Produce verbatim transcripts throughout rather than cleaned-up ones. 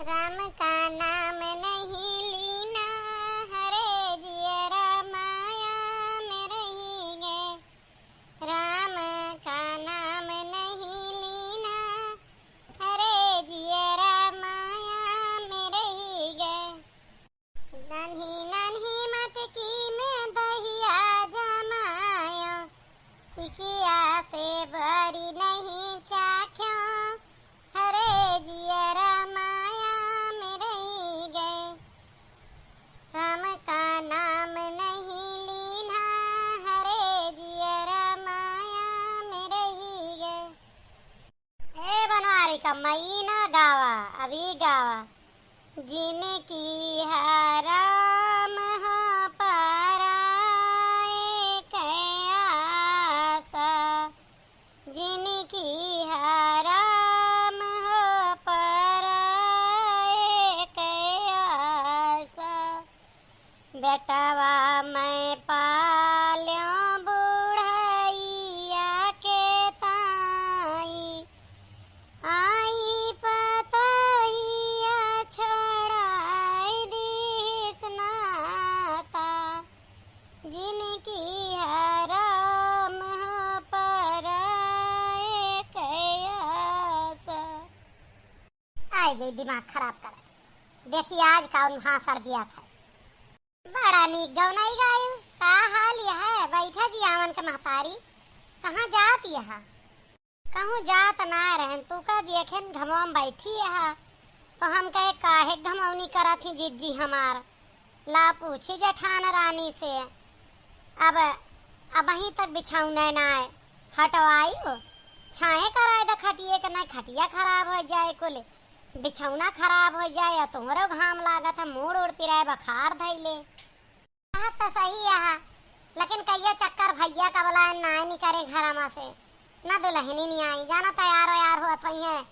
राम का नाम नहीं लीना, हरे जियरा माया में रही गए। राम का नाम नहीं लीना, हरे जियरा माया में रही गए। नन्ही नन्ही मटकी में दहिया जमायो, सिकिया से बरी नहीं चाख्यो, हरे जियरा माया में रही गए। राम का नाम नहीं लीना, हरे जियरा माया में रही गए। ए बनवारी कम्मा, ई ना गावा, अब ई गावा। जिनकी हराम हो पराए के आसा, जिनकी हराम हो पराए के आसा। बेटवा मैं पाल्यों बुढ़ैया के ताई, आई पतहिया छोड़ाई दिस नाता। जिनकी हराम हो पराए के आसा। आइ गई दिमाग खराब करे। देखी आज कौन भाषण दिया था। बड़ा नीक गवनाई गायू। का हाल यह है? बैठा जी आवन के महतारी। कहाँ जात यह? कहूँ जात ना रहन, तू का देखेन घमवा में बैठी यह। तो हम कहे काहे घमौनी करत ही जिज्जी हमार। ला पूछी जेठान रानी से। अब, अबहीं तक बिछौना नाय हटवाई हो। छाहे कराए द खटिए के, नाय खटिया खराब होइ जाए कुल, बिछौना खराब होइ जाए, या तोहरो घाम लागत है, मूड़ उड़ पिराए बखार धइले। बात तो सही है, लेकिन कहियो चक्कर भैया का बोलाए नाय निकरे घरमा से। ना दुलहिनी नहीं आई, जाना तैयार वैयार होत होइहैं,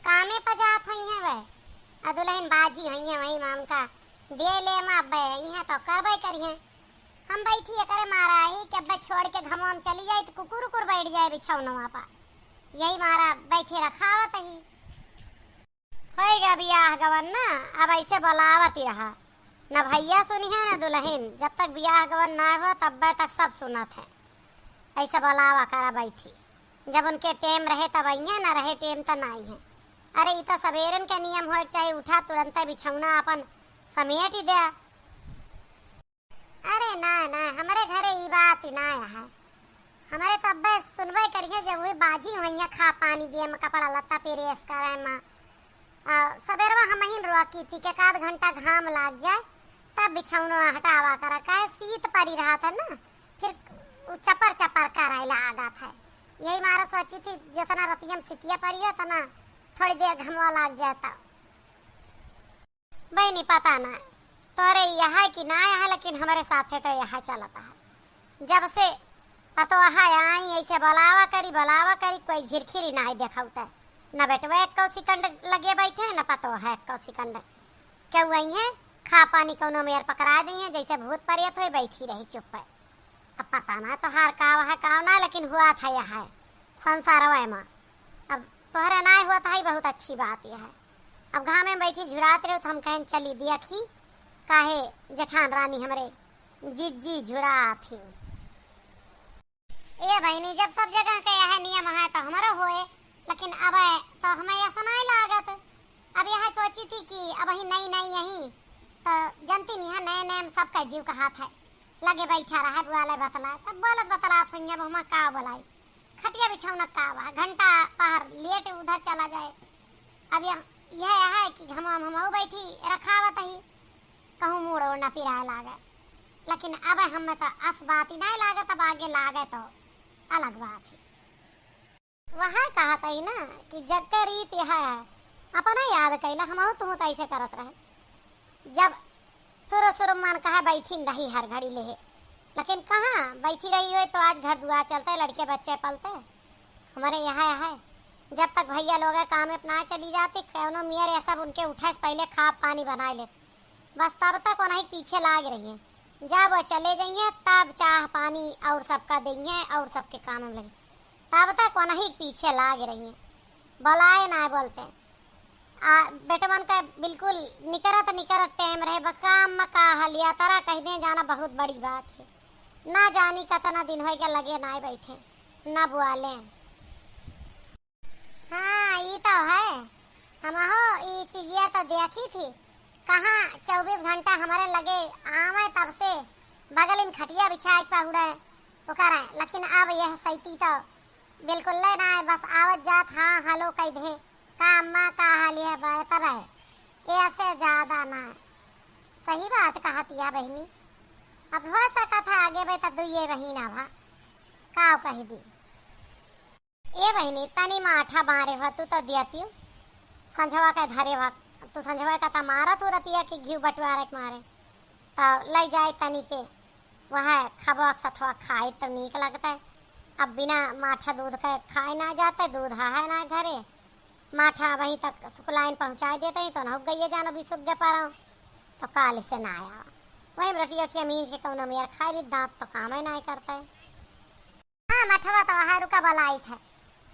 कामे पर जात होइहैं वे। आ दुलहिन बाझी होइहैं वही माम का, दे ले माँ अब्बे, इहाँ तो करबे करिहैं। हम बैठी एकरे मारा ही कि अब्बे छोड़ के घमवा में चली जाई तो कुकुर उकुर बैठ जाए बिछौनवा पर। यही मारा बैठे रखावत ही। होइगा बियाह गवन ना, अब ऐसे बोलावत ही रहा। न भैया सुनिहैं, न दुलहिन। जब तक बियाह गवन ना हो, तब्बे तक सब सुनत है। ऐसे बोलावा करा बैठी। जब उनके टेम रहे, तब अइहैं, न रहे टेम, त ना अइहैं। अरे, ई त सबेरन के नियम होए के चाही, उठा तुरंते बिछौना आपन समेट ही द्या। अरे ना, ना, हमरे घरे ई बात ही ना है। हमरे तो अब्बे सुनबे करिहैं, जब वही बाझी होइहैं, खा पानी दिए में, कपड़ा लत्ता प्रेस करे में। आ, सबेरवा हमहिन रोकी थी कि एक आध घंटा घाम लाग जाए, तब बिछौनो हटावा करा, काहे सीत पड़ी रहत है ना, फिर उ चपर चपर करे लागत है। यही मारा सोची थी, जितना रतिया में सितिया पड़ी हो, उतना थोड़ी देर घमवा लाग जाए तब। बहिनी, पता ना तोरे यह है कि ना यह है, लेकिन हमरे साथे तो यह चलत है। जब से पतोहा आई, ऐसे बोलावा करी, बोलावा करी, कोई झिरखिरी ना देखौत है। न बेटवा एक्को सिकंड लगे बैठे, न पतोहा एक्को सिकंड। केहू अइहैं, खा पानी कौनो मेर पकड़ा दिहैं, जैसे भूत प्रेत होई, बैठी रही चुप है। अब पता ना तोहार का है, का ना, लेकिन हुआ था यह है, संसारवा में। अब तोहरे नाय होत है, बहुत अच्छी बात यह है। अब घामे में बैठी झुरात रहे तो हम कहन चली दिया खी, काहे जेठान रानी हमरे जिज्जी झुरात ही। ए बहिनी, जब सब जगह के यह नियम है तो हमरो होए, लेकिन अब तो हमें ऐसा नाय लागत। अब यह सोची थी कि अब ही नई नई यही तो जनती नहीं है, नए नए में सबका जीव का हाथ है, लगे बैठा रहा बुआले बतला, तब बोलत बतलात होइहैं, अब हम का बोलाई। खटिया बिछौना का बा, घंटा पहर लेट उधर चला जाए। अब यह, यह है कि हम, हम बैठी रखावत ही, कहूँ मूड़ ओड़ न पिराए लागे। लेकिन अब हम तो अस बात ही नहीं लागत, अब आगे लागे तो अलग बात है। वह कहत ही ना कि जग के रीत यह है, अपना याद कैला, हमहू तुहूँ तो ऐसे करत रहे। जब सुरु सुरु मन कहे बैठी रही हर घड़ी लेहे, लेकिन कहाँ बैठी रही होई तो आज घर दुआर चलते, लड़के बच्चे पलते। हमरे यहाँ है, जब तक भैया लोग काम अपना चली जाती, कौनो मियर यह सब उनके उठे से पहले खा पानी बनाए लेत। बस तब तक उन्हीं पीछे लाग रही हैं। जब वो चले गई हैं, तब चाह पानी और सबका देंगे और सबके काम में लगे। तब तक उन्हीं पीछे लाग रही हैं, बोलाए ना बोलते। आ बेटवन का बिल्कुल निकरत निकरत टाइम रहे, बस काम में का हलिया तरा कह दे जाना बहुत बड़ी बात है। ना जानी कतना दिन होइगा लगे नाय बैठे, ना बुआले। हाँ, ई तो है। हमहो ई चीजिया तो देखी थी, कहाँ चउबीस घंटा हमरे लगे आवे तब से बगलिन खटिया बिछाए के पहुड़े ओकरे, लेकिन अब यह सैती तो बिल्कुल ले ना है, बस आवत जात हाँ हेलो कह दे, का अम्मा का हाल है, बेहतर है, ऐसे ज्यादा ना। सही बात कहत या बहिनी, अब हो सकत है आगे बे तो दुइये महीना भा का कह दी। ए बहिनी, तनी माठा बारे हो, तू तो दियतियो। संझवा के धरे हो, तू संझवा का त मारत हो रतिया कि घिउ बटुआरे के मारे। त लई जाए तनी के, वह खबवा के सथवा खाए तो नीक लगता है। अब बिना माठा दूध के खाए ना जाते, दूध है ना घरे। माठा वहीं तक सुखलाइन पहुँचाए देते हैं, तो न हो गई जानो भी सुख गए पारा। तो काल से ना आया। वहीं रटिया उटिया मींज के कौनो मेर खाए ली, दांत तो काम ही ना करता है। हाँ, मठवा तो वहाँ रुका बलाई थे।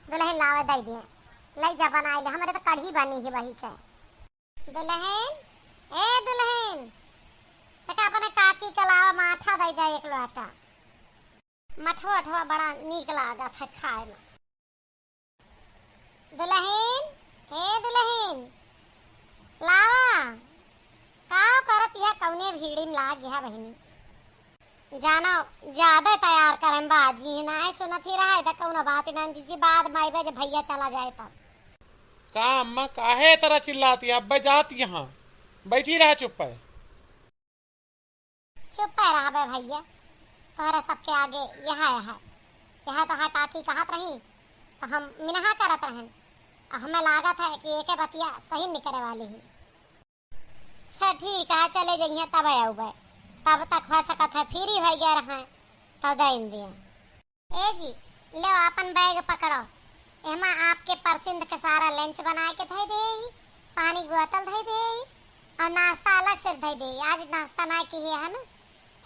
दुल्हन लावे दई दिए। लई जा बनाई ले, हमरे तो कढ़ी बनी ही वही के। दुल्हन, ए दुल्हन, तका अपने काकी के लावा माठा दई दे एक लोटा। मठवा उठवा बड़ा नीक लागत है खाए में। दुल्हन, ए दुल्हन, लावा। का करत यह कौने भीड़ी में लाग गया बहिनी? जानो, ज्यादा तैयार करम बाजी, नाय सुनत ही रहा, त कौनो बात ना, जीजी, बाद में आइबे, जब भैया चला जाए तब। का अम्मा, काहे तरह चिल्लाती है? अब्बे जात यहाँ, बैठी रहा चुप है। चुप है रहबे भैया, तोहरे सबके आगे यह है, यह तो है काकी कहत रही, तो हम मिनहा करत रहन, और हमें लागत है कि एके बतिया सही निकले वाली ही। अच्छा ठीक है, चले जइहे तब आउबे, तब तक हो सकत है फ्री हो गए रहे, तब दे दिए। ए जी, लो आपन बैग पकड़ो, एमा आपके परसिंध के सारा लंच बनाए के धई दे ही, पानी की बोतल धई दे ही, और नाश्ता अलग से धई दे ही। आज नाश्ता ना किए है ना,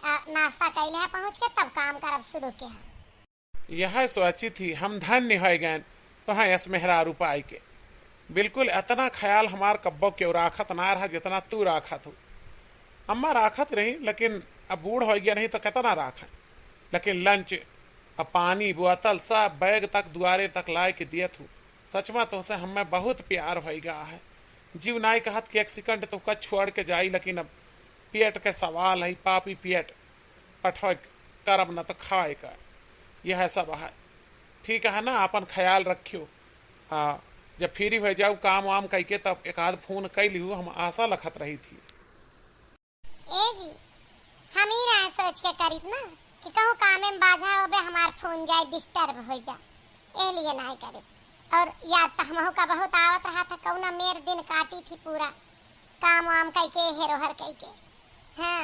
आ, नाश्ता कैले है पहुँच के, तब काम करब शुरू के है। यह सोची थी हम धन्य हो गए, तो हाँ यस मेहरारू पाई के। बिल्कुल इतना ख्याल हमार कब्बो क्यों राखत ना रहा जितना तू राखत हो। अम्मा राखत रही, लेकिन अब बूढ़ हो गया नहीं तो कितना राखे। लेकिन लंच, अब पानी बोतल सब बैग तक दुआरे तक लाए के दियत हूँ। सच में तोहसे हमें बहुत प्यार हो गया है। जीव नाई कहत कि एक सेकंड तो का छोड़ के जाई, लेकिन अब पेट के सवाल है, पापी पेट, पठवे करब न तो खाए का, यह सब है। ठीक है ना, अपन ख्याल रखियो। आ, जब फ्री हो जाऊ काम वाम कइके तब एक आध फोन कइ लिहू, हम आशा लखत रही थी। ए जी, हम ही रहे सोच के करित ना कि कहूँ कामे में बाझा होबे, हमार फोन जाए डिस्टर्ब हो जा, ए लिए नाई करित। और याद तो हमहू का बहुत आवत रहा था, कौना मेर दिन काटी थी पूरा काम वाम कइके, हेरोहर कइके। हाँ।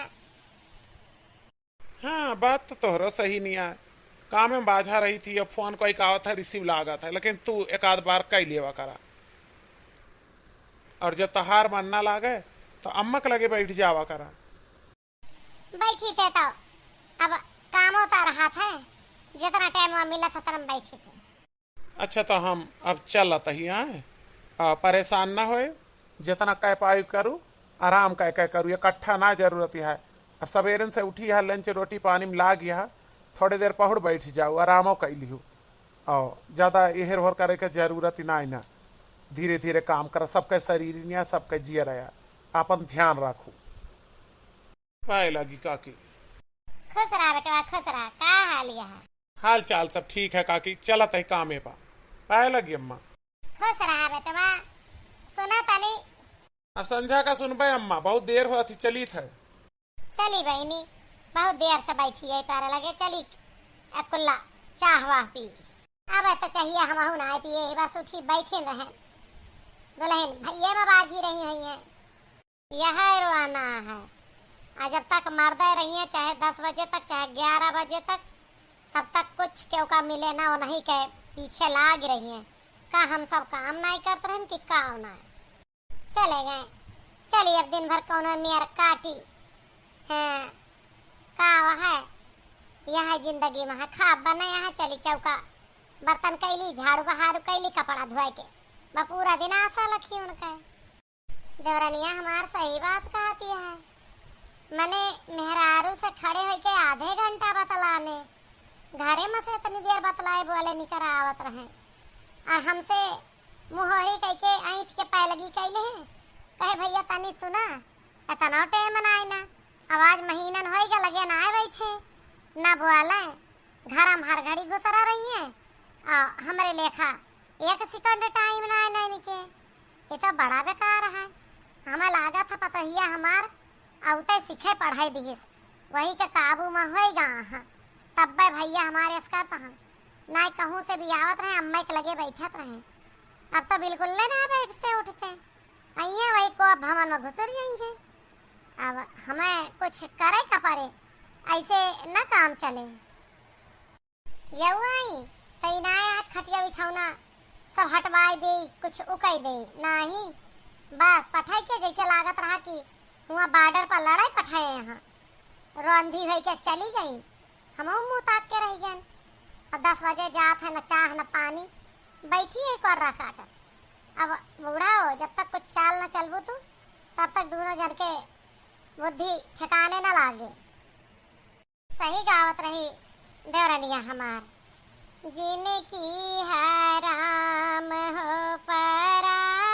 हाँ, बात तो तोहरो सही नहीं आए। काम में बाझा रही थी, अब फोन कोई का आवत है, रिसीव लागत है, लेकिन तू एक आध बार कई लेवा करा। और जब तहार मन ना लागे, तो अम्मा के लगे बैठ जावा करा। बैठी थे तो अब कामो तो रहा था, जितना टाइम वहाँ मिला था, उतना में बैठी थे। अच्छा, तो हम अब चलत ही आए। आ, परेशान ना होए, जितना कह पाई करू, आराम कह कह करू, इकट्ठा ना जरूरत है। अब सवेरन से उठी है, लंच रोटी पानी में लाग गया, थोड़े देर पहुड़ बैठ जाऊ, आरामो कर लिहू। और ज्यादा एहर होर करे के जरूरत ही ना है ना, धीरे धीरे काम कर, सबके शरीर निया, सबके जिया रहा, अपन ध्यान रखू। पाए लागी काकी। खुश रहा बेटवा, खुश रहा। का हाल यह? हाल चाल सब ठीक है काकी, चलत है कामे पा। पाए लगी अम्मा। खुश रहा बेटवा। सुना तनी। अब संझा का सुनबे अम्मा, बहुत देर होत ही, चलित है। चली बहिनी, बहुत देर से बैठी है तारा लगे, चली अकुल्ला चाह वाह पी। अब तो चाहिए हमहू ना पिए, बस उठी बैठे रहन। दुल्हन भैया में बाजी रही हुई है। यह रोआना है। आ जब तक मर्दे रहिए, चाहे दस बजे तक, चाहे ग्यारह बजे तक, तब तक कुछ केहू का मिले ना, उन्हीं के पीछे लाग रहिए। का हम सब काम नाई करत रहन कि का ना? चले गए, चली अब दिन भर कौनो मेर काटी। हाँ, का वह है, यह जिंदगी में है, खाब बने यहाँ, चली चौका बर्तन कैली, झाड़ू बहारू कैली, कपड़ा धोए के, बस पूरा दिन आशा लखी उनका। देवरनिया हमार सही बात कहती है। मने मेहरारू से खड़े होइके आधे घंटा बतलाने, घरे में से इतनी देर बतलाए बोले निकर आवत रहे। और हमसे मुँहरी कइके ऐंठ के पैलगी कइले हैं। कहे, "भइया तनी सुना, एतना टेम नाय ना, अब आज महीनन होइगा लगे नाय बैठे, ना बोले, घर में हर घड़ी घुसरा रही है, आ हमरे लेखा एक सेकंड टाइम नाय ना इनके। ये तो बड़ा बेकार है।" हमें लागत है पतोहिया हमार अउते सीखे पढ़ाई दिहिस, वही के काबू में होइगा हाँ, तब्बे भइया हमारे एस करत हैं, नाय कहूँ से भी आवत रहे, अम्मा के लगे बैठत रहे। अब तो बिल्कुल ले ना बैठते उठते, अइहें वही को अब भवन में घुसर जाएंगे। अब हमें कुछ करे का पड़े, ऐसे न काम चले। यऊ आई, तई ना आया खटिया बिछौना सब हटवाए दे, कुछ उकई दे, नाही। बस पठाई के जैसे लागत रहा कि हुआ बॉर्डर पर लड़ाई पठाए यहाँ। रोंधी भई के चली गई, हम मुँह ताक के रह गए। अब दस बजे जात है, न चाह न पानी, बैठी है कोर्रा काटत। अब बूढ़ा हो, जब तक कुछ चाल न चलबू तू, तब तक दोनों जन के बुद्धि ठिकाने न लागे। सही गावत रही देवरनिया हमार। जिनकी हराम हो पराए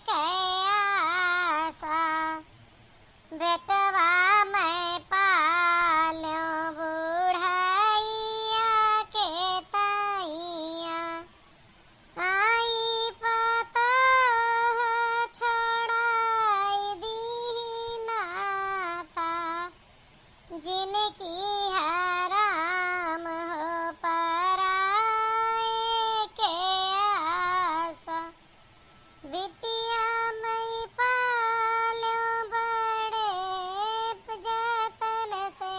के आशा, बेटवा मैं पाल्यों बुढ़ैया के तैया। आई पतोह छोड़ाई दीही नाता, जिनकी हराम हो पराए के आशा। बिटिया मैं पाल्यों बड़े जतन से,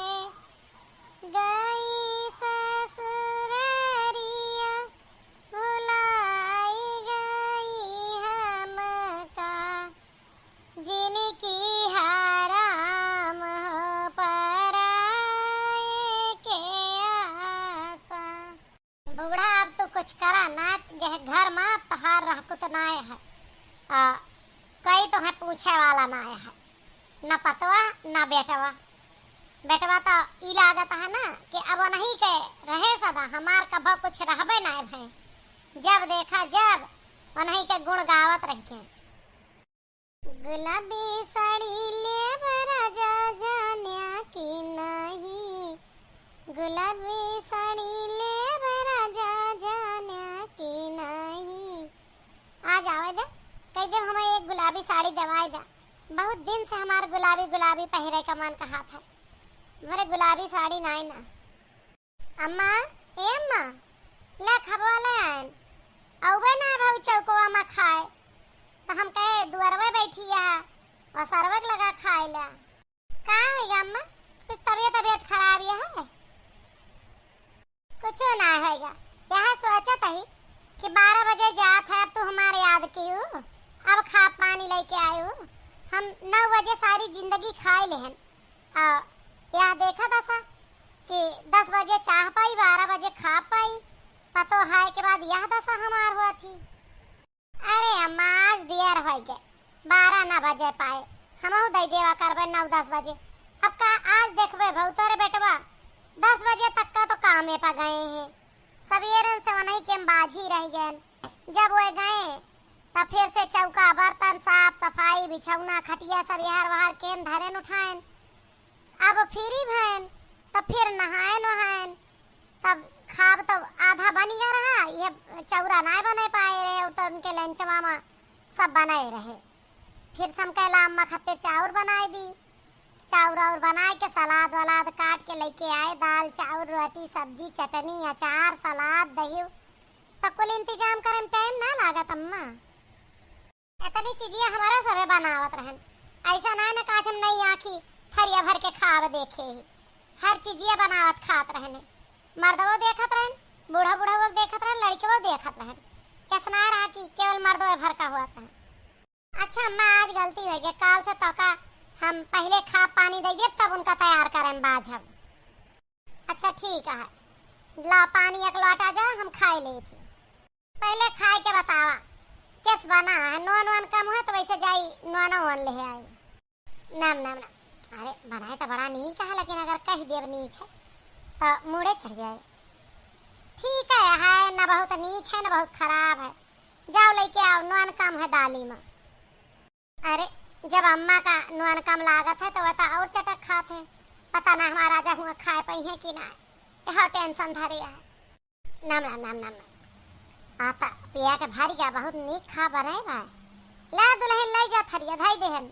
गई ससुररिया भुलाई गई हमका, जिनकी हराम हो पराए के आशा। बूढ़ा, अब तू कुछ करा ना, यह घर में अब तोहार रहकुत नाय है। आ, कोई तोहे पूछे वाला नाय है, न पतवा न बेटवा। बेटवा तो ई लागत है ना कि अब नहीं के रहे सदा, हमार कभो कुछ रहबे नाय भए। जब देखा जब उन्हीं के गुण गावत रहिए। गुलाबी साड़ी लेब राजा जान्या कि नहीं, गुलाबी साड़ी लेब राजा जान्या कि नहीं। आज आवे दे, कह दे हमें एक गुलाबी साड़ी देवाई दे। बहुत दिन से हमार गुलाबी गुलाबी पहिरे का मन कहा था, मरे गुलाबी साड़ी नाई ना। अम्मा, ए अम्मा, ले खबवा ले आएन। अउबे ना भाऊ चौकवा में खाए, तो हम कहे दुअरवे बैठी है और सरवे के लगा खाए ला। का होइगा अम्मा, कुछ तबीयत तबीयत खराब ये है? कुछ ना होइगा, यह सोचत ही कि बारह बजे जात है, अब तू हमारे याद की हो, अब खा पानी लेके आए हो। हम नौ बजे सारी जिंदगी खाए लेहन, आ, यह देखा दसा कि दस बजे चाह पाई, बारह बजे खा पाई, पतो है के बाद यह दसा हमार हुआ थी। अरे अम्मा, आज दियर होई गए, बारह ना बजे पाए, हमहू दई देवा करबे नौ दस बजे। अब का आज देखबे भऊ तोरे बेटवा दस बजे तक का तो कामे पा गए हैं, सवेरन से वनही के हम बाझी रह गए। जब वे गए, तब फिर से चौका, बर्तन, साफ सफाई, बिछौना, खटिया सब एहर वहर केन धरेन उठाएन। अब फ्री भएन, तब फिर नहाएन वहाएन, तब खाब तब आधा बन गया रहा, ये चौरा नाय बने पाए रहे, और तो उनके लंचवा में सब बनाए रहे। फिर से हम कहला अम्मा खातिर चाउर बनाए दी, चाउर और बनाए के सलाद वलाद काट के लेके आए, दाल, चाउर, रोटी, सब्जी, चटनी, अचार, सलाद, दही, तो कुल इंतजाम करे में टाइम ना लागत अम्मा। इतनी चीजिया हमारा सबे बनावत रहन, ऐसा ना न काज हम नई आँखी थरिया भर के खाब देखे ही, हर चीजिया बनावत खात रहने, मर्दवो देखत रहन, बूढ़ा बूढ़ा देखत रहन, लड़कवो देखत रहन, कैसना रहा कि केवल मर्दवे भर का हुआ था। अच्छा अम्मा, आज गलती हो गई, काल से तोका हम पहले खा पानी दे दिए, तब उनका तैयार करें बाझब। अच्छा ठीक है, ला पानी एक लोटा जा, हम खाए ले थी। पहले खाए के बतावा, केस बना है, नोन वोन कम है तो वैसे जाई नोन वोन ले आए। नाम, नाम, नाम। अरे, बनाए तो बड़ा नीक है, लेकिन अगर कह देब नीक है, तो मूड़े चढ़ जाए। ठीक है, है ना बहुत नीक है, ना बहुत खराब है। जाओ लेके आओ, नोन कम है दाली में। अरे, जब अम्मा का नोन कम लागत है, तो वह तो और चटक खात है। पता ना हमारा राजा हुआ खाए पाई है कि ना, यह टेंशन धरे है। नाम, नाम, नाम, नाम, नाम। आता पेट भर गया, बहुत नीक खा बने बा। ला दुल्हन, ले जा थरिया, धई देहन।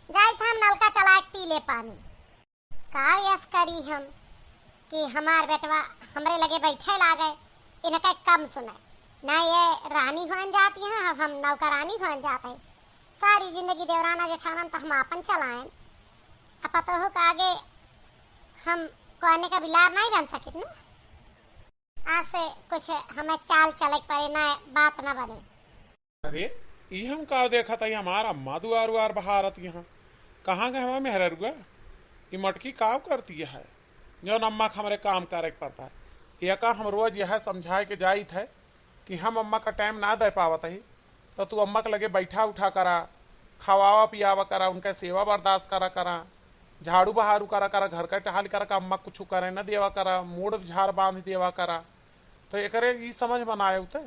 जाइत हम नलका चला के पी ले पानी। का यस करी हम कि हमार बेटवा हमरे लगे बैठे लागे, इनके कम सुने। ना ये रानी होन जाती हैं, अब हम नौकरानी होन जाते हैं। सारी जिंदगी देवराना जेठानन तो हम आपन चलाएन। अब पतोह का आगे हम कोने का बिलार नहीं बन सकित ना। आज से कुछ हमें चाल चले के पड़े, ना बात ना बने। अरे, ई हम का देखत हई, हमार अम्मा दुआर उआर बहारत यहाँ। कहाँ गए हमार मेहररुआ? ई मटकी काव करती है, जौन अम्मा के हमरे काम करे के पड़ता है। एका हम रोज यह समझाए के जाइत है कि हम अम्मा का टाइम ना दे पावत ही, तो तू अम्मा के लगे बैठा उठा करा, खवावा पियावा करा, उनका सेवा बर्दाश्त करा करा, झाड़ू बहारू करा करा, घर का टहल करा का अम्मा कुछ करे न देवा करा, मूड़ झाड़ बांध देवा करा। तो एकरे ई समझ में ना आए उते।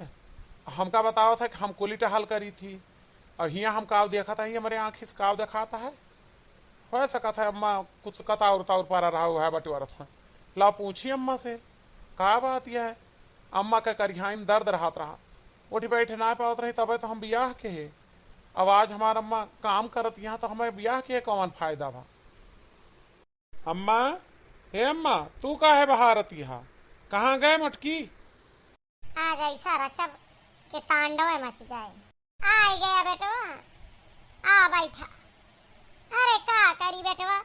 हमका बतावत है कि हम कुली टहल करी थी, और हियाँ हम काव देखत है, हमरे आँखी से काव देखात है। हो सकत है अम्मा कुछ कताउर ताउर पारा रहा हुआ है बटोरत है। ला पूछी अम्मा से, का बात यह है? अम्मा के करिहाई में दर्द रहत रहा, उठ बैठ ना पावत रही, तबे तो हम बियाह के है। अब आज हमार अम्मा काम करत यहाँ, तो हमें बियाह के कौन फायदा बा? अम्मा, हे अम्मा, तू काहे बहारत यहाँ? कहाँ गए मोटकी? आज ऐसा रचब के तांडव मच जाए। आ गया बेटवा, आ बैठा। अरे का करी बेटवा,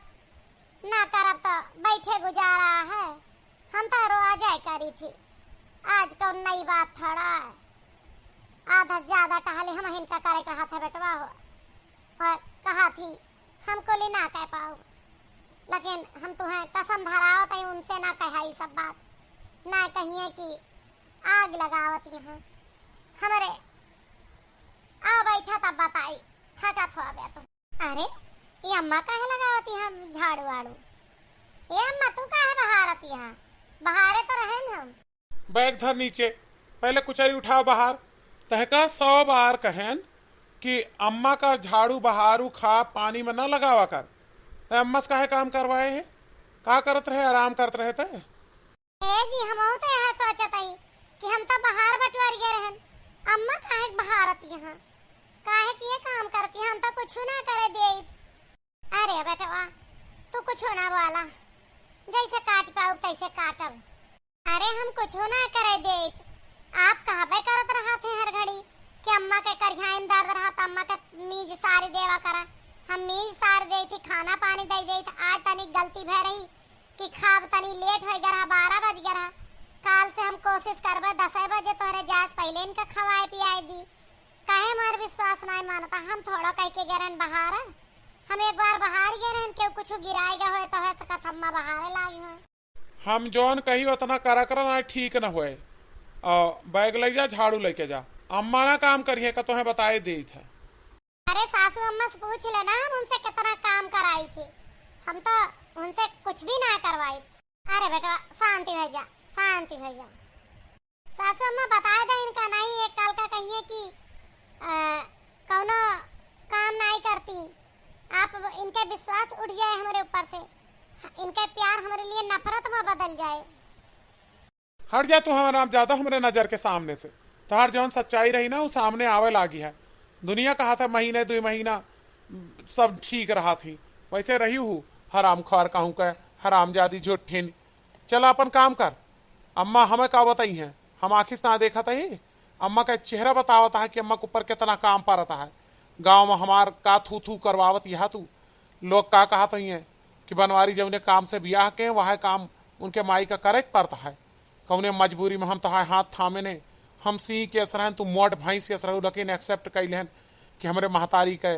ना करब तो बैठे गुजारा है। हम तो रोजे करी थी, आज कौन नई बात थोड़ा है। आधा ज्यादा टहले हम हिनका करे कहा था बेटवा हो, और कहा थी हम कुली ना कह पाऊ, लेकिन हम तुम्हें कसम धरावत है, उनसे ना कहा ई सब बात, ना कहिए कि आग लगावत यहाँ हमरे। आ बैठा तब बताई, थकत हो बे तुम। अरे, ये अम्मा काहे लगावत यहाँ झाड़ू वाड़ू? ये अम्मा, तू काहे बहारत यहाँ? बहारे तो रहेन हम। बैग धर नीचे, पहले कुचरी उठाओ बाहर। तहका सौ बार कहेन कि अम्मा का झाड़ू बहारू खा पानी में न लगावा कर। तै अम्मा से काहे काम करवाए है? का करत रहे, आराम करत रहे तै? ए जी, हमहू तो यह सोचत हई कि हम तो बहार बटोरिए रहन, अम्मा काहे बहारत यहाँ? काहे कि ये काम करती, हम तो कुछ ना करे देइत। अरे बेटवा, तू कुछ ना बोला, जैसे काट पाउब तैसे काटब। अरे हम कुछ ना करे देइत, आप कहबे करत रहत हैं हर घड़ी कि अम्मा के करिहाई में दर्द रहत, अम्मा के मीज सारी देवा करा। हम मीज सारी देइत ही, खाना पानी दे देइत। आज तनी गलती भय रही कि खाब तनी लेट हो गया रहा, बारह बज गया रहा। काल से हम कोशिश करबे दसे बजे तोहरे जास पहले इनका खवाए पियाए दी। काहे हमार विश्वास नाय मानता? हम थोड़ा कह के गए रहन बहार, हम एक बार बहार गए रहन, केहू कुछ गिराए गए होए तो हो सकत अम्मा बहारे लागी होए। हम जौन कही उतना करा करा ना, ठीक न होए। और बैग ले जा, झाड़ू लेके जा, अम्मा ना काम करिए का तोहे बताए देइत है। अरे सासू अम्मा से पूछ लेना, हम उनसे कितना काम कराई थी, हम तो उनसे कुछ भी ना करवाई। अरे बेटवा, शांति हो जा, शांति हो जा। सासू अम्मा बता दे इनका, नहीं एक काल का कहिए कि अ, कौनो काम नहीं करती, आप इनके विश्वास उठ जाए हमारे ऊपर से, इनके प्यार हमारे लिए नफरत में बदल जाए। हट जा तू हमारा, ज्यादा हमरे नजर के सामने से। तोहार जौन सच्चाई रही ना, वो सामने आवे लागी है। दुनिया कहा था महीने दुई महीना सब ठीक रहा थी, वैसे रही हूँ। हराम खोर कहूँ का, हरामजादी झूठिन। चला अपन काम कर। अम्मा हमें का बताई हैं, हम आँखी से ना देखत ही। अम्मा का चेहरा बतावत है कि अम्मा के ऊपर कितना काम परत है। गाँव में हमार का थू थू करवावत यह तू। लोग का कहत ही हैं कि बनवारी जौने काम से बियाह के, वह काम उनके माई का करे के पड़ता है। कौने मजबूरी में हम तोहार हाथ थामे ने, हम सिंह के अस रहन, तू मोट भैंस के अस रहू, लेकिन accept कैले हन कि हमरे महतारी के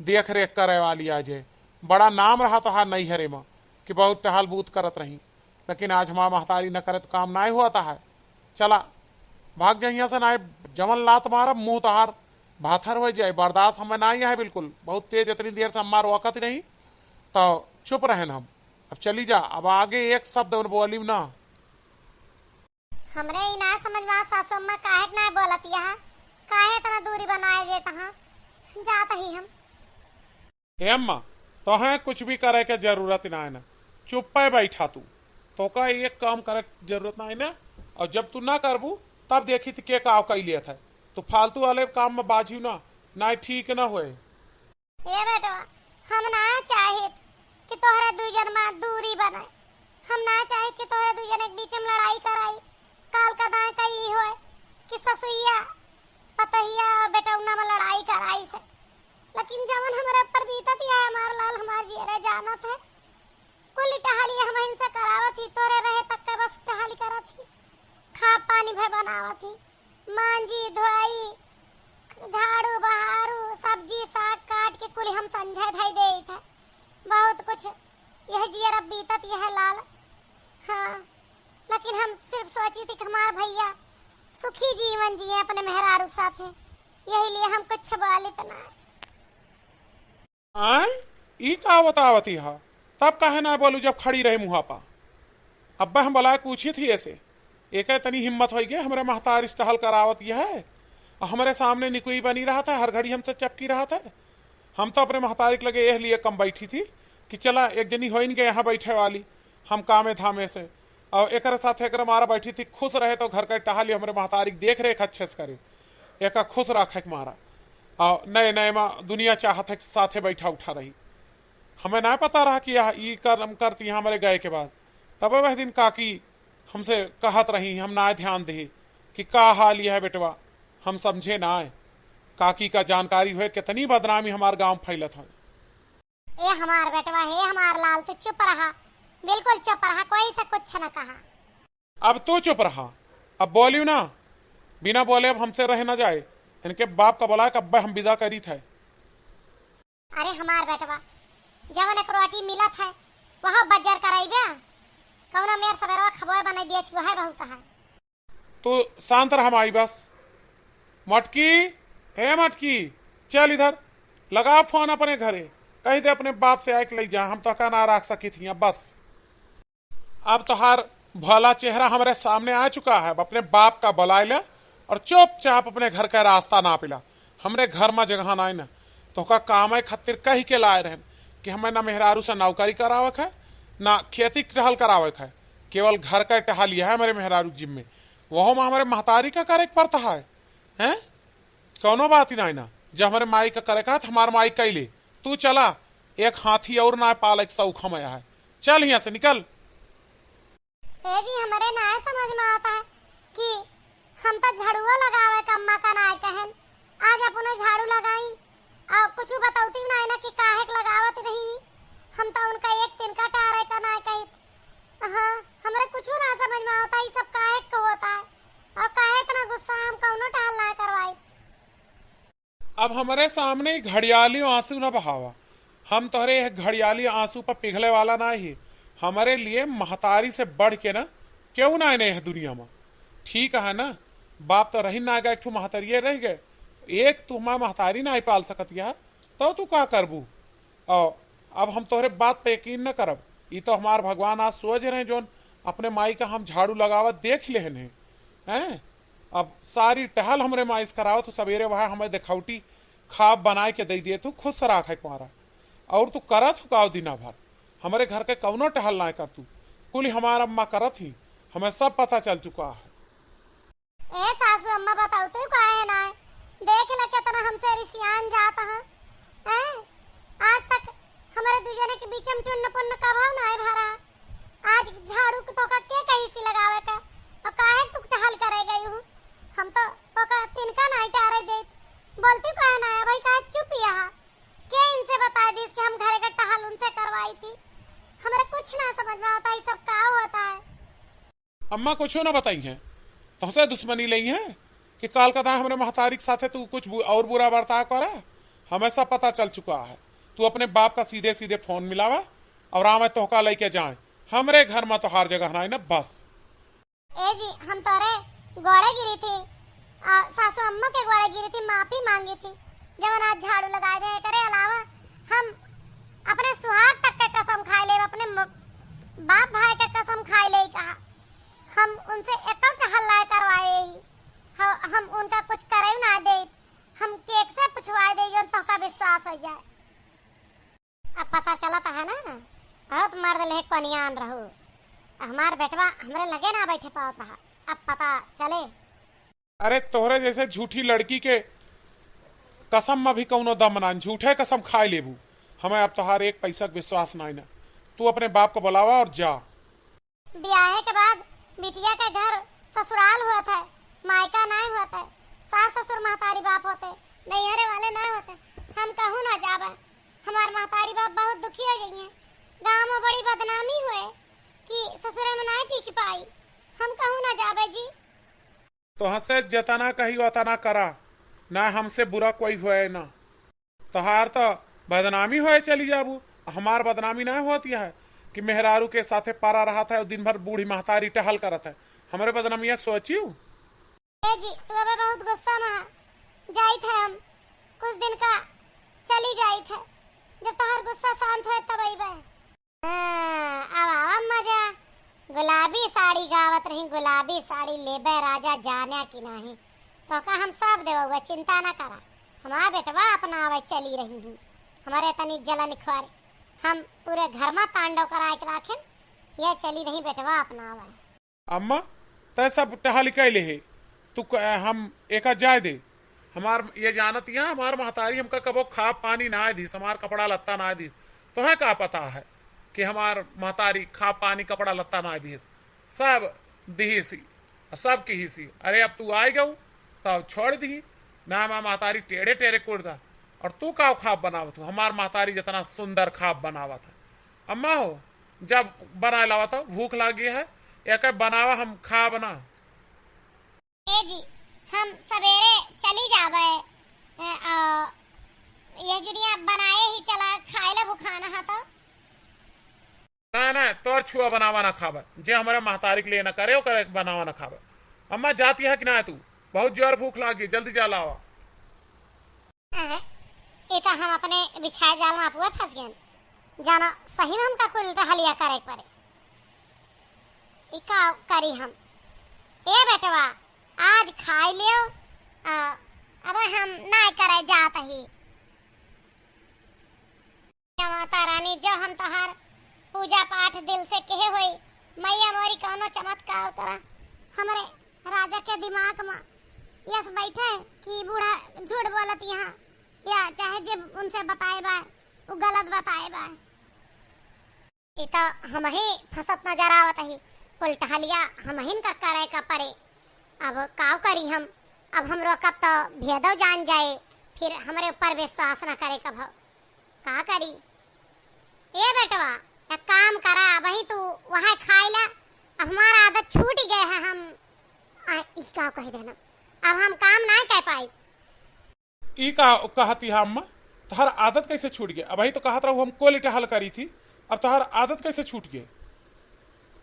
देख रेख करे वाली आ जाए। बड़ा नाम रहा तोहार नैहरे में कि बहुत टहल बूत करत रही, लेकिन आज हमार महतारी न करे तो काम नाय हुआ तोहार। चला भाग जा यहाँ से, नाय जवन लात मारब मुँह तोहार भाथर होइ जाए, बर्दाश्त हमें नाहीं है बिल्कुल। बहुत तेज, इतनी देर से अम्मा रोकत रही, तो चुप रहेन हम। अब चली जा, अब आगे एक शब्द उन बोलिब ना। हमरे ई ना समझ में आवत सासू अम्मा काहे के ना बोलत यह, काहे इतना दूरी बनाए देत हाँ, जात ही हम। ए अम्मा, तोहें कुछ भी करे के जरूरत ना है ना, चुप्पे बैठा तू। तोका एक काम करे के जरूरत ना है ना, और जब तू ना करबू, तब देखी त के का कई लेत है। तू फालतू वाले काम में बाझियो ना, ना ठीक ना होए। ए बेटवा, हम ना चाहित कि तोहरे दुई जन में दूरी बने। हम ना चाहित कि तोहरे दुई जन के बीच में लड़ाई कराई। काल का दाएं कही होए कि ससुइया, पतोहिया, बेटौना में लड़ाई कराई से। लेकिन जवन हमरे ऊपर बीतत यह हमार लाल, हमार जियरा जानत है। कुल टहली हमहिन से करावत ही, तोरे रहे तक के बस टहली करत ही, खा पानी भर बनावत ही, मांजी धोई, झाड़ू बहारू, सब्जी साग काट के कुल हम संझे धई देत है। बहुत कुछ यह जियर अब बीतत यह लाल। हाँ, लेकिन हम सिर्फ सोची थी कि हमार भैया सुखी जीवन जिए अपने मेहरारू के साथे, यही लिए हम कुछ बोलित ना। आय, ई का बतावत ही हा? तब काहे ना बोलू जब खड़ी रहे मुँहा पा? अब्बे हम बोलाए पूछी थी ऐसे, एके तनी हिम्मत होई गे, हमरे महतारी से टहल करावत यह है, और हमरे सामने निकुई बनी रहत है, हर घड़ी हमसे चपकी रहत है। हम तो अपने महतारी के लगे एह लिए कम बैठी थी कि चला एक जनी होइन गे यहाँ बैठे वाली, हम कामे धामे से, और एकरे साथ एकरे मारा बैठी थी, खुश रहे तो घर के टहली हमरे महतारी के देख रेख अच्छे से करे, एका खुश रखे के मारा। और नए नए मा दुनिया चाहत है कि साथे बैठा उठा रही। हमें ना पता रहा कि यह ई कर्म करती हैं हमरे गए के बाद। तबे वह दिन काकी हमसे कहत रही, हम ना ध्यान दे कि का हाल यह है बेटवा, हम समझे ना है। काकी का जानकारी हुए कितनी बदनामी हमार गांव फैलत है। ए हमार बेटवा, हे हमार लाल, तू चुप रहा, बिल्कुल चुप रहा, कोई से कुछ न कहा। अब तू चुप रहा, अब बोलियो ना, बिना बोले अब हमसे रह ना जाए। इनके बाप का बोला कि अब्बे हम विदा करी थे। अरे हमार बेटवा, जवन एक रोटी मिलत है, वह बज्जर कराइबे, कौना मेर सबेरवा खबोए बनाई दिए थी, वह बहुत है। तू शांत रह माई बस। मटकी, हे मटकी, चल इधर, लगा फोन अपने घरे, कही दे अपने बाप से आइके ले जा, हम तोहका ना रख सकी थी बस। अब तोहार भला चेहरा हमरे सामने आ चुका है। अब अपने बाप का बुलाए ले और चुपचाप अपने घर का रास्ता नापि ला। हमरे घर मा जगह नाई ना, तोहका कामे खातिर कही के लाए रहन कि हमें ना मेहरारू से नौकरी करावे के है, ना खेती टहल करावे के है, केवल घर का टहल यह है हमरे मेहरारू के जिम्मे। वहू मा हमरे महतारी का करे के पड़ता है, हैं? कौनो बात ही नाई ना, जब हमरे माई का करे का, तो हमार माई कैले। तू चला, एक हाथी और ना पाले के शौक हमें है। चल हियाँ से निकल। ए जी, हमरे ना समझ में आता है कि हम तो झाड़ुआ लगावे का अम्मा का ना कहन, आज अपने झाड़ू लगाई और कुछ बतौती ना है ना कि काहे के लगावत रही। हम तो उनका एक तिनका टारे का ना कहित। हाँ, हमरे कुछ ना समझ में आता, ये सब काहे के होता है और काहे इतना गुस्सा, हम कौनो टहल ना करवाई। अब हमरे सामने ही घड़ियाली आंसू न बहावा। हम तोहरे यह घड़ियाली आंसू पर पिघले वाला ना ही। हमरे लिए महतारी से बढ़ के ना केहू ना आने यह दुनिया में। ठीक है ना, बाप तो रही ना गए, एक ठो महतारिये रह गए, एक तू हमार महतारी ना पाल सकत यह, तो तू का करबू? और अब हम तोहरे बात पे यकीन न करब। ई तो हमार भगवान आज सोच रहे, जोन अपने माई का हम झाड़ू लगावत देख लेहन है, हैं? अब सारी टहल हमरे माई से करावत हो, सवेरे वह हमें देखौटी खाब बनाए के दे दिए, तू खुश रख है कुमारा। और तू करत हो गाँव दिना भर, हमरे घर के कौनो टहल ना कर तू, कुल हमार अम्मा करत ही, हमें सब पता चल चुका है। ए सासू अम्मा, बताओ तू काहे ना है? देख ले कितना हमसे रिसियान जात ह। हैं? आज तक हमरे दू जने के बीच में टुन्न पुन्न कभाव ना है भरा। आज झाड़ू को तोका के कही सी लगावे का? और काहे तू टहल करे गई हूँ? हम तो तोका तिनका ना टारे देत। बोलती काहे ना है भाई, काहे चुप यहाँ? के इनसे बता दीस कि हम घरे का टहल उनसे करवाई थी? हमरे कुछ ना समझ में आता, ये सब का होता है? अम्मा कुछो ना बताई हैं, तोहसे दुश्मनी लेई हैं कि काल का दाएं हमरे महतारी के साथे तू कुछ बु-, और बुरा बर्ताव करा। हमें सब पता चल चुका है। तू अपने बाप का सीधे सीधे फोन मिलावा और आवे तोहका लेके जाए। हमरे घर में तोहार जगह नाई ना, बस। ए जी, हम तोरे गोड़े गिरी थी, आ, सासू अम्मा के गोड़े गिरी थी, माफी मांगी थी, जवन आज झाड़ू लगाए दे। एकरे अलावा हम अपने सुहाग तक के कसम खाए लेब, अपने म-, बाप भाई के कसम खाए ले कहा, हम उनसे एक टहल ना करवाए ही, ह-, हम उनका कुछ करे ना दे, हम केक से पूछवाए दे, जौन तोहका विश्वास हो जाए। अब पता चलत है ना, बहुत मर्द ले कोनियान रहू। हमार बेटवा हमरे लगे ना बैठे पावत रहा, अब पता चले। अरे, तोहरे जैसे झूठी लड़की के कसम में भी कौनो दम ना, झूठे कसम खाए लेबू। हमें अब तोहार एक पैसा के विश्वास ना है ना। तू अपने बाप को बुलावा और जा। ब्याहे के बाद बिटिया के घर ससुराल होत है, मायका नाय होत है, सास ससुर महतारी बाप होते, नैहरे वाले नाय होते। हम कहूँ ना जाबे, हमार महतारी बाप बहुत दुखी हो गई हैं। गाँव में बड़ी बदनामी हुए कि ससुरे में नाय टिक पाई। हम कहूँ ना जाबे जी। तोहसे जतना कही ओतना करा, ना हमसे बुरा कोई होए ना। तोहार तो बदनामी होए चली जाबू, हमार बदनामी ना होती है कि मेहरारू के साथे परा रहत है और दिन भर बूढ़ी महतारी टहल करत है। हमरे बदनामिया के सोचियो। ए जी, तू अबे बहुत गुस्सा में है। जाइत है हम, कुछ दिन का चली जाइत है, जब तोहार गुस्सा शांत होए तब अइबे। हाँ, अब आवा मजा। गुलाबी साड़ी गावत रही, गुलाबी साड़ी लेबे राजा जाने की नाही। तोहका हम सब देबे, चिंता ना करा। हमार बेटवा अपना आवे चली रही हूँ। हमारे तनी जलन खुआरे। हम पूरे घर में तांडव कराए के राखेन। ये चली रही बेटवा अपना आवे। अम्मा, तै सब टहल कैले है। तू क-, हम एका जाए दे। हमार ये जानत यहाँ, हमार महतारी हमका कबो खा पानी ना दीस, हमार कपड़ा लत्ता ना दीस। तोहे का पता है कि हमार महतारी खा पानी कपड़ा लत्ता ना दीस? सब दिहिसी, सब किहिसी। अरे अब तू आए गऊ, तब छोड़ दिही। ना हमार महतारी टेढ़े टेढ़े कुर्ता। और तू का खाब बनावत हो? हमार महतारी जितना सुंदर खाब बनावत है। अम्मा हो, जब बनाए लावा तो भूख लागी है, एके बनावा, हम खाब ना। ए जी, हम सवेरे चली जाबे। ए, आ, ये जुनिया बनाए ही चला, खाए ला भुखाना हा तो। ना, ना, तोर छुआ बनावा ना खाबे। जे हमरे महतारी के लिए ना करे, ओकर बनावा ना खाबे। अम्मा, जाती है कि ना तू? बहुत जोर भूख लागी, जल्दी जा लावा। अरे, ई त हम अपने बिछाए जाल में अपुए फंस गए। जानो, सही में हमका कुल टहलिया करे के पड़े। ई का करी हम? ए बेटवा, आज खाई लियो। आ, अब हम नाय करे जात ही। या माता रानी, जो हम तोहार पूजा पाठ दिल से किहे होई, मैया मोरी कौनो चमत्कार करा। हमरे राजा के दिमाग में यस बैठे कि बूढ़ा झूठ बोलत यहाँ, या चाहे जे उनसे बताए बा, उ गलत बताए बा। ई तो हमही फंसत नजर आवत ही, कुल टहलिया हमहिन का करे का पड़े। अब काव करी हम, अब हमरो कब तो भेदो जान जाए, फिर हमरे ऊपर विश्वास न करे कभो। का करी? ए बेटवा, एक काम करा, अबही तू वहाँ खाई ला, अब हमार आदत छूट गए है, हम, आ, ई का कह देना, अब हम काम नाय कर पाई। ई का कहती है अम्मा, तोहार आदत कैसे छूट गए? अबही तो कहत रहू हम कुल टहल करी थी, अब तोहार आदत कैसे छूट गए?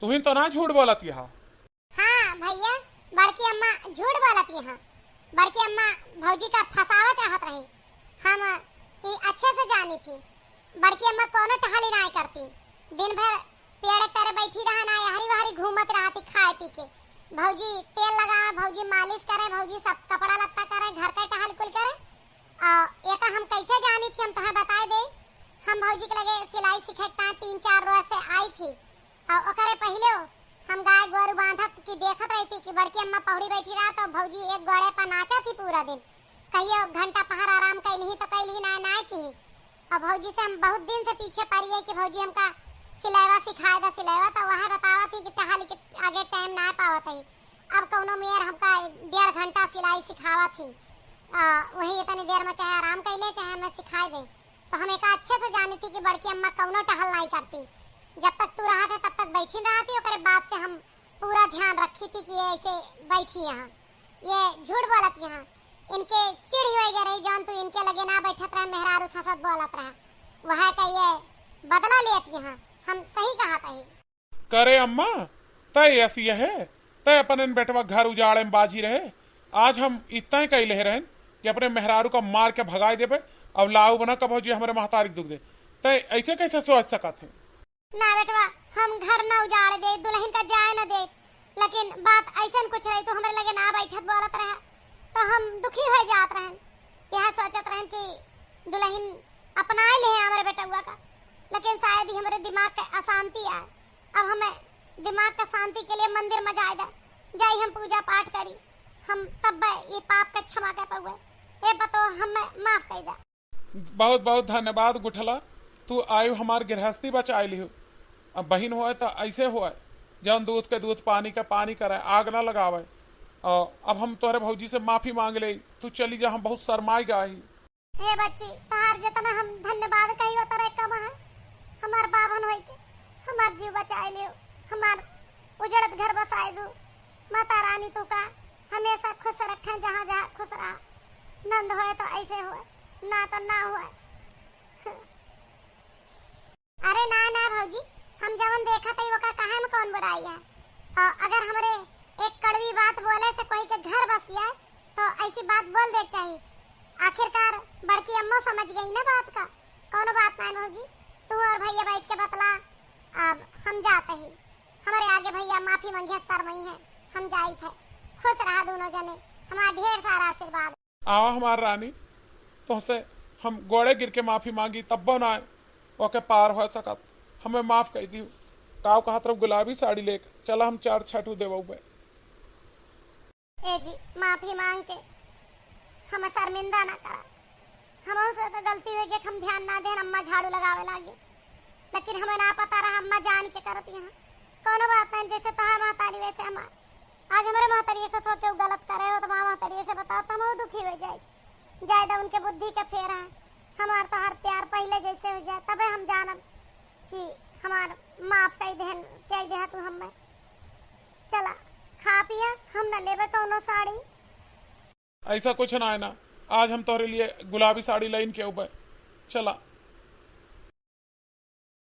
तुहिन तो ना झूठ बोलत यहाँ। हाँ भैया, बड़की अम्मा झूठ बोलत यहाँ। बड़की अम्मा भौजी का फंसावा चाहत रही। हम ई अच्छे से जानी थी। बड़की अम्मा कोनो टहली नाय करती। दिन भर पेड़ के तरे बैठी रहा ना, यहरी वहरी घूमत रहा थी खाए पी के। भौजी तेल लगावे, भौजी मालिश करे, भौजी सब कपड़ा लत्ता करे, घर का टहल कुल करे। आ, एका हम कैसे जानी थी, हम तोहे बताए दे। हम भौजी के लगे सिलाई सीखे के ताईं तीन चार रोज से आई थी। आ, ओकरे पहिले हम गाय गोरू बांधत की देखत रही थी कि बड़की अम्मा पहुड़ी बैठी रहा तो भौजी एक गोड़े पर नाचा थी पूरा दिन। कहियो घंटा पहर आराम कैलही तो कैलही, नाय नाय की। अब भौजी से हम बहुत दिन से पीछे पड़ी है कि भौजी हमका सिलाईवा सिखाए दा सिलाईवा, तो वह बतावत ही कि टहल के आगे टाइम ना पावत है। अब कौनो मेयर हमका डेढ़ घंटा सिलाई सिखावत ही। आ, वही इतनी देर में चाहे आराम कर ले, चाहे हमें सिखाए दे। तो हम एका अच्छे से जानी थी कि बड़की अम्मा कौनो टहल नहीं करती। जब तक तू रहत है, तब तक बैठी रहती, ओकरे बाद से हम पूरा ध्यान रखी थी कि ये ऐसे बैठी यहाँ, ये झूठ बोलत यहाँ। इनके चिढ़ हो गया रही, जौन तू इनके लगे ना बैठत रहे, मेहरारू ससत बोलत रहा, वह का ये बदला लेत यहाँ। हम सही कहत ही। करे अम्मा, तय ऐसी है, तय अपन इन बेटवा घर उजाड़े में बाजी रहे, आज हम इतना ही कही ले रहन कि अपने मेहरारू का मार के भगाई देबे, अब लाऊ बना कब भौजी हमरे महतारी के दुख दे। तै ऐसे कैसे सोच सकत है? ना बेटवा, हम घर ना उजाड़ दे, दुल्हन का जाए ना दे, लेकिन बात ऐसन कुछ रही तो हमरे लगे ना बैठत बोलत रहे, तो हम दुखी हो जात रहन। यह सोचत रहन कि दुल्हन अपनाए ले हैं हमरे बेटउआ का, लेकिन शायद ही हमरे दिमाग के अशांति आए। अब हमें दिमाग का शांति के लिए मंदिर में जाए दे, जाई हम पूजा पाठ करी, हम तब ये पाप का क्षमा कर पाउए। ए पतो, हमें माफ कर दे। बहुत बहुत धन्यवाद गुठला, तू आयु हमार गृहस्थी बचाए लिहो। अब बहिन होए तो ऐसे होए, जौन दूध के दूध, पानी के पानी करे, आग ना लगावे। और अब हम तोहरे भौजी से माफी मांग ले, तू चली जा, हम बहुत शर्माई गा ही। हे बच्ची, तोहार जितना हम धन्यवाद कही उतना कम है। हमार बाभन होई के हमार जीव बचाए लियो, हमार उजड़त घर बसाए दो। माता रानी तू का हमेशा खुश रखे, जहाँ जहाँ खुश रहा। नंद होए तो ऐसे होए, ना तो ना होए। अरे ना ना भौजी, हम जवन देखत हई ओका काहे में कौन बुराई है? और अगर हमरे एक कड़वी बात बोले से कोई के घर बस जाए तो ऐसी बात बोल दे चाहिए। आखिरकार बड़की अम्मो समझ गई ना बात का। कौनो बात ना भौजी, तू और भैया बैठ के बतला। अब हम जाते ही, हमारे आगे भैया माफी मांगिया, शर्माई है, हम जाइत है। खुश रहा दोनों जने, हमारा ढेर सारा आशीर्वाद। आवा हमार रानी, तोहसे हम गोड़े गिर के माफी मांगी, तब्बो ना ओके पार हो सकत, हमें माफ कर दियो। काव कहत रहो गुलाबी साड़ी लेके चला, हम चार छठू देवउ में। ए जी, माफी मांग के हम शर्मिंदा ना करा। हमहू से तो गलती हो गई, हम ध्यान ना देन, अम्मा झाड़ू लगावे लागे, लेकिन हमें ना पता रहा अम्मा जान के करत यहाँ। कौनो बात नहीं, जैसे तोहार महतारी वैसे हमार। आज हमरे महतारी से तो केहू गलत करे हो तो हमार महतारी से बताओ तो हमहू दुखी हो जाए। जाए दे उनके बुद्धि के फेरा है, हमार तोहार प्यार पहले जैसे हो जाए तबे हम जानब कि हमार माफ कई देहन, कई देहा तू हमें। चला खा पिया, हम न लेबे कौनो साड़ी। ऐसा कुछ ना है ना, आज हम तोहरे लिए गुलाबी साड़ी लाइन के उबे। चला।